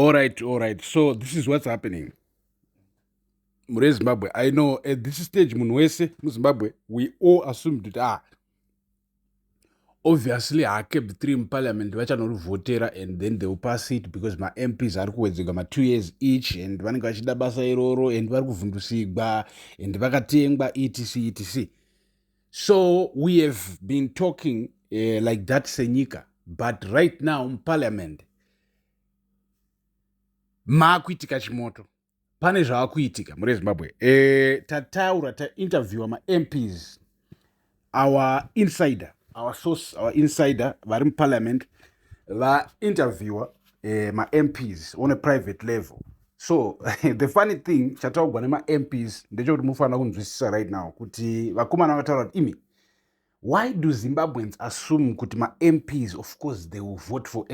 All right. So this is what's happening. Mure Zimbabwe, I know at this stage munhu wese muZimbabwe, we all assumed that, ah, obviously haCAB 3 muparliament vachanorivhotera and then they will pass it because maMPs ari kuwedzerwa ma2 years each and vanenge vachida basa iroro and vari kuvhundusigwa and vakatengwa, etc, etc. So we have been talking like that senyika, but right now muparliament maakuitika chimoto. Pane zvaakuitika muri Zimbabwe. Tataura, tainterviewa maMPs. Our insider, our source, our insider vari muparliament vainterviewa maMPs on a private level. So the funny thing chataugwa nemaMPs ndechekuti mufanira kunzwisisa right now kuti vakomana vakataura kuti, imi, why do Zimbabweans assume kuti maMPs, of course they will vote for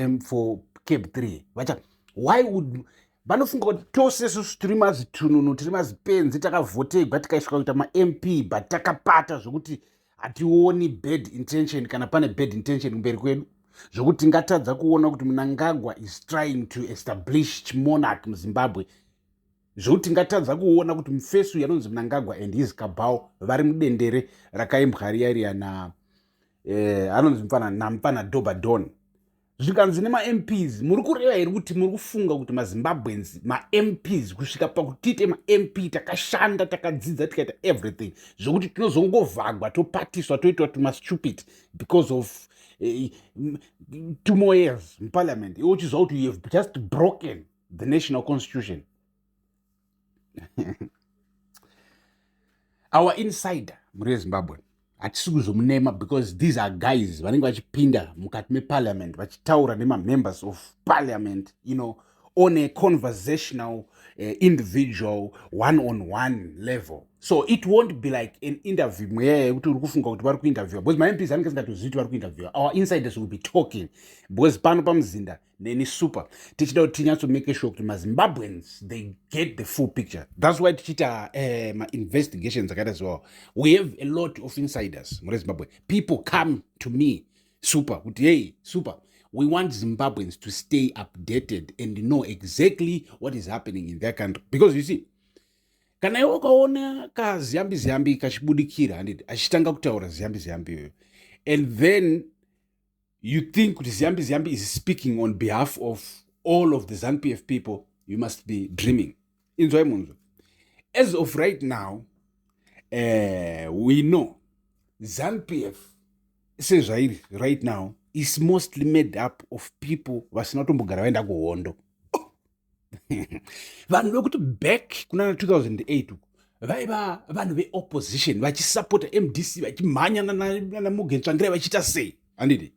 CAB 3? Vacha, why would vanofunga kuti tose isusu tiri mazitununu, tiri mazipenzi, takavhotegwa tikaiswa kuita maMP, but takapata zvokuti hationi bad intention kana pane bad intention kumberi kwedu, zvokuti tingatadza kuona kuti Mnangagwa is trying to establish chimonarch muZimbabwe, zvokuti tingatadza kuona kuti mufesu yanonzi Mnangagwa and his cabal vari mudendere rakaimbwa riya riya na anonzi mufana namufana Doba Don. Zvikanzi nemaMPs, muri kureva here kuti muri kufunga kuti maZimbabweans, maMPs, kusvika pakutiite maMP takashanda, takadzidza, tikaita everything, zvokuti tinozongovhagwa, topatiswa, toitwa tumastupid because of 2 more years muparliament, iwe uchizwa kuti you have just broken the national constitution? Our insider muri yeZimbabwe, hatisi kuzomunema because these are guys vanenge vachipinda mukati meparliament vachitaura nemamembers of parliament on a conversational, individual, one on one level. So it won't be like an interview mweya yekuti uri kufunga kuti vari kuinterviewa, because maMPs anenge asingatozivi kuti vari kuinterviewa. Our insiders will be talking because pano pamuzinda neni super tichida kuti tinyatsomake sure kuti maZimbabweans, they get the full picture. That's why tichiita mainvestigations akaita as well. We have a lot of insiders muri Zimbabwe. People come to me, super, kuti, "Hey super, we want Zimbabweans to stay updated and know exactly what is happening in their country," because you see, kana iwe ukaona kaziyambi ziyambi kachibudikira, handiti, achitanga kutaura ziyambi ziyambi iyoyo, and then you think kuti ziyambi ziyambi is speaking on behalf of all of the ZANU PF people, you must be dreaming. Inzwai munzwa. As of right now, we know ZANU PF sezvairi right now is mostly made up of people vasina kutombogara vaenda kuhondo, vanhu vekuti back kunana 2008 uku vaiva vanhu veopposition vachisapota MDC, vachimhanya naMorgan Tsvangirai, vachiita sei, handiti?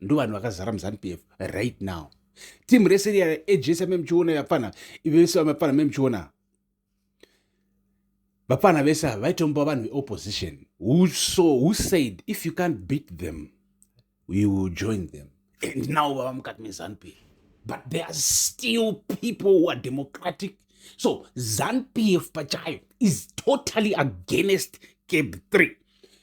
Ndo vanhu vakazara muZANU PF right now. Timu rese riya ejesi memuchiona, vapfana vese, vapfana memuchiona, vapfana vese ava vaitomba vanhu veopposition who said, "If you can't beat them, we will join them." And now vava mukati meZANU PF, but there are still people who are democratic. So ZANU PF pachayo is totally against CAB 3,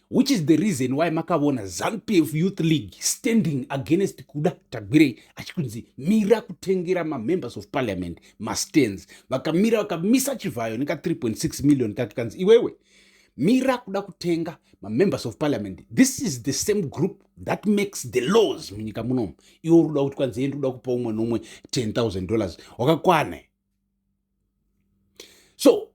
which is the reason why makavona ZANU PF Youth League standing against Kuda Tagwirei achikunzi mira kutengera mamembers of parliament mastands. Vakamira, vakamisa Chivhayo neka 3.6 million kati kanzi, "Iwewe mira kuda kutenga mamembers of parliament. This is the same group that makes the laws munyika munomu. Iwe uri kuda kuti kwanzi endi kuda kupa umwe nomwe $10,000, wakakwana." So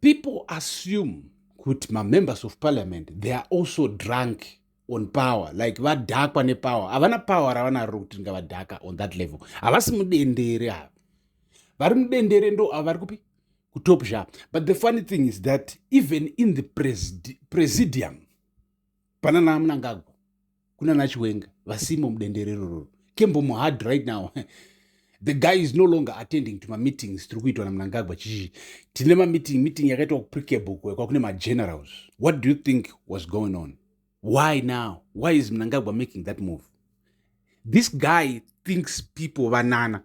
people assume kuti mamembers of parliament, they are also drunk on power, like vadhakwa nepower. Havana power ravanaro rokuti ringavadhaka on that level. Havasi mudendere ava. Vari mudendere ndo ava vari kupi? Kutop sha. But the funny thing is that even in the presidium pana naMnangagwa, kuna naChiwenga vasimo mudendere irororo. Kembo Mohadi right now, the guy is no longer attending to mameetings tiri kuitwa naMnangagwa. Chichi tine mameeting, meeting yakaitwa kuPricabe kwakune magenerals. What do you think was going on? Why now? Why is Mnangagwa making that move? This guy thinks people vanana.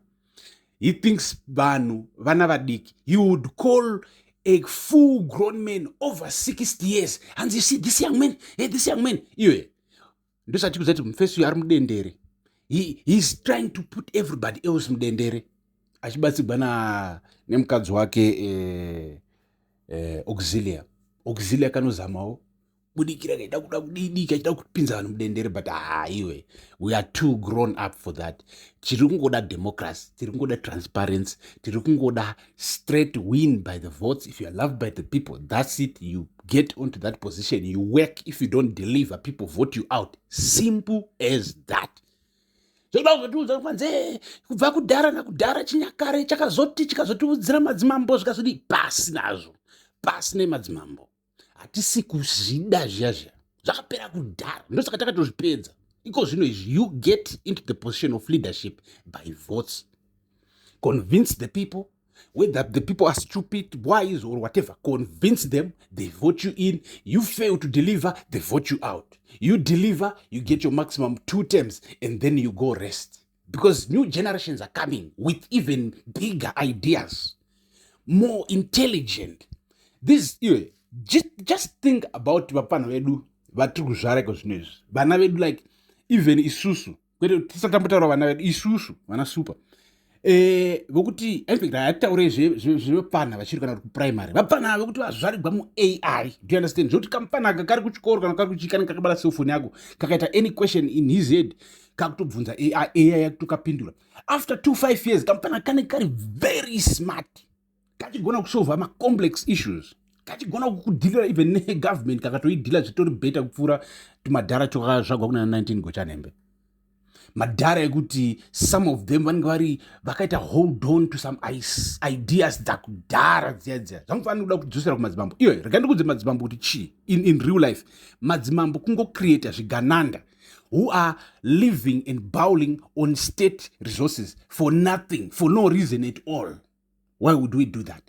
He thinks vanhu vana vadiki. He would call a full grown man over 60 years and, "You see this young man? Hey, this young man." Iwe ndosati kuzati mufesi uyu ari mudendere. He is trying to put everybody else mudendere. Achibatsirwa na nemukadzi wake Auxilia. Auxilia kanozamawo budikira, kaida kuda kudidi, kachida kupinza vanhu mudendere, but haiwe, we are too grown up for that. Tiri kungoda democracy, tiri kungoda transparency, tiri kungoda straight win by the votes. If you are loved by the people, that's it, you get onto that position, you work. If you don't deliver, people vote you out. Simple as that. Zvoda kuzotiudza kwanze kubva kudhara nakudhara, chinyakare chakazoti chikazotiudzira madzimambo, zvikazodi. Pasi nazvo, pasi nemadzimambo. Hatisi kuzvida zviya zviya, zvakapera kudhara, ndosaka takatozvipedza. Iko zvino izvi, you get into the position of leadership by votes. Convince the people, whether the people are stupid, wise or whatever, convince them, they vote you in. You fail to deliver, they vote you out. You deliver, you get your maximum two terms and then you go rest, because new generations are coming with even bigger ideas, more intelligent. This, iwe, just think about vapfana vedu vatiri kuzvara iko zvino izvi, vana vedu, like even isusu, kwete tisati tambotaura vana vedu, isusu vana super vokuti infact hatitaurei zvevapfana vachiri kana kuti kuprimary, vapfana vekuti vazvarigwa muAI. Do you understand? Zvokuti kamupfana aka kari kuchikoro kana kari kuchii, kanenge kakabata cellphone yako, kakaita any question in his head, kakutobvunza AI, AI yakutokapindura. After 2, 5 years, kamupfana kanenge kari very smart, kachigona kusolva macomplex issues, kachigona kudhilira even negovernment, kakatoidhila zvitori better kupfuura tumadhara twakazvagwa kuna 19 gochanhembe, madhara ekuti some of them vanenge vari vakaita hold on to some ideas dzakudhara dziya dziya. Zvamufanira kuda kudzosera kumadzimambo. Iyo rega ndikudze madzimambo kuti chii in real life. Madzimambo kungocreata zvigananda who are living and bowling on state resources for nothing, for no reason at all. Why would we do that?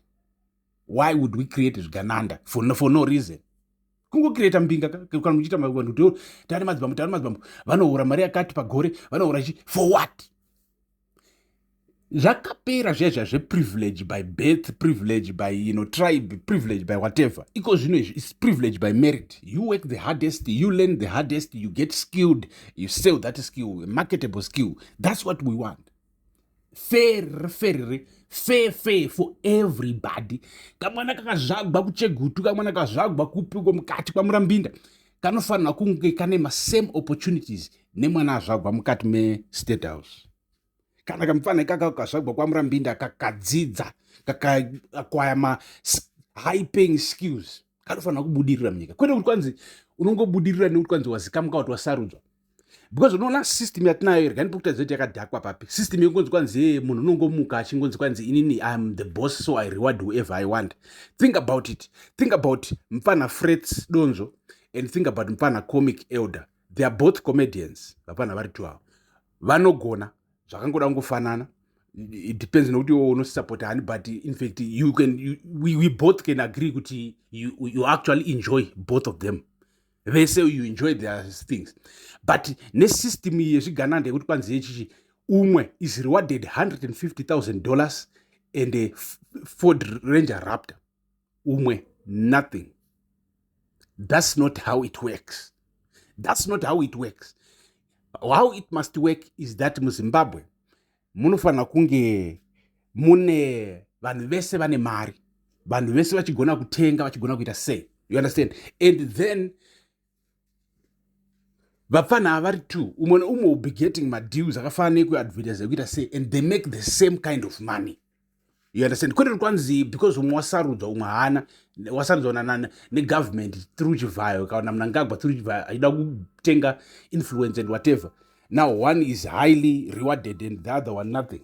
Why would we create zvigananda for no reason? Kungocreata mbinga kana muchiita vanhu kuti tane madzimambo, tane madzimambo, vanohura mari yakati pagore, vanohura chi, for what? Zvakapera zviya zviya zveprivilege by birth, privilege by tribe, privilege by whatever. Iko zvino izvi is privilege by merit. You work the hardest, you learn the hardest, you get skilled, you sell that skill, marketable skill. That's what we want. Fair, fair, fair, fair for everybody. Kamwana kakazvagwa kuChegutu, kamwana kakazvagwa kupiko mukati kwaMurambinda, kanofanira kunge kane masame opportunities nemwana azvagwa mukati meState House. Kana kamufana ikaka kakazvagwa kwaMurambinda, kakadzidza, kakaacquire ma-high paying skills, kanofanira kubudirira munyika, kwete kuti kwanzi unongobudirira nekuti kwanzi wazikamuka kuti wasarudzwa. Because unoona system yatinayo, rega ndipokutadza kuti yakadhakwa papi. System yekungonzi kwanzi munhu unongomuka achingonzi kwanzi inini I am the boss, so I reward whoever I want. Think about it. Think about mufana Frets Donzo and think about mufana Comic Elder. They are both comedians. Vapfana vari two avo vanogona zvakangoda kungofanana. It depends nokuti iwe unosupporta hani, but in fact you can you, we both can agree kuti you actually enjoy both of them vese, you enjoy their things. But nesystem yezvigananda yekuti kwanzi yechichi, umwe is rewarded $150,000 and a Ford Ranger Raptor, umwe nothing. That's not how it works. That's not how it works. How it must work is that muZimbabwe munofanira kunge mune vanhu vese vane mari, vanhu vese vachigona kutenga, vachigona kuita sei, you understand? And then vapfana vari two, umwe neumwe will be getting madeals akafanana nekuadvertise, ekuita sei, and they make the same kind of money, you understand? Kwete kuti kwanzi because umwe wasarudzwa, umwe haana, wasarudzwa negovernment through Chivhayo kana Mnangagwa through Chivhayo, achida kutenga influence and whatever. Now one is highly rewarded and the other one nothing.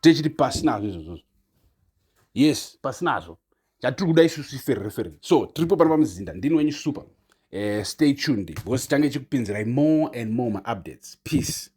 Techiti pasi nazvo izvozvozvo. Yes, pasi nazvo. Chatiri kuda isusu ifair, fair. So tiripo pano pamuzinda, ndini wenyu super. Stay tuned because change chikupinzirai more and more maupdates. Peace.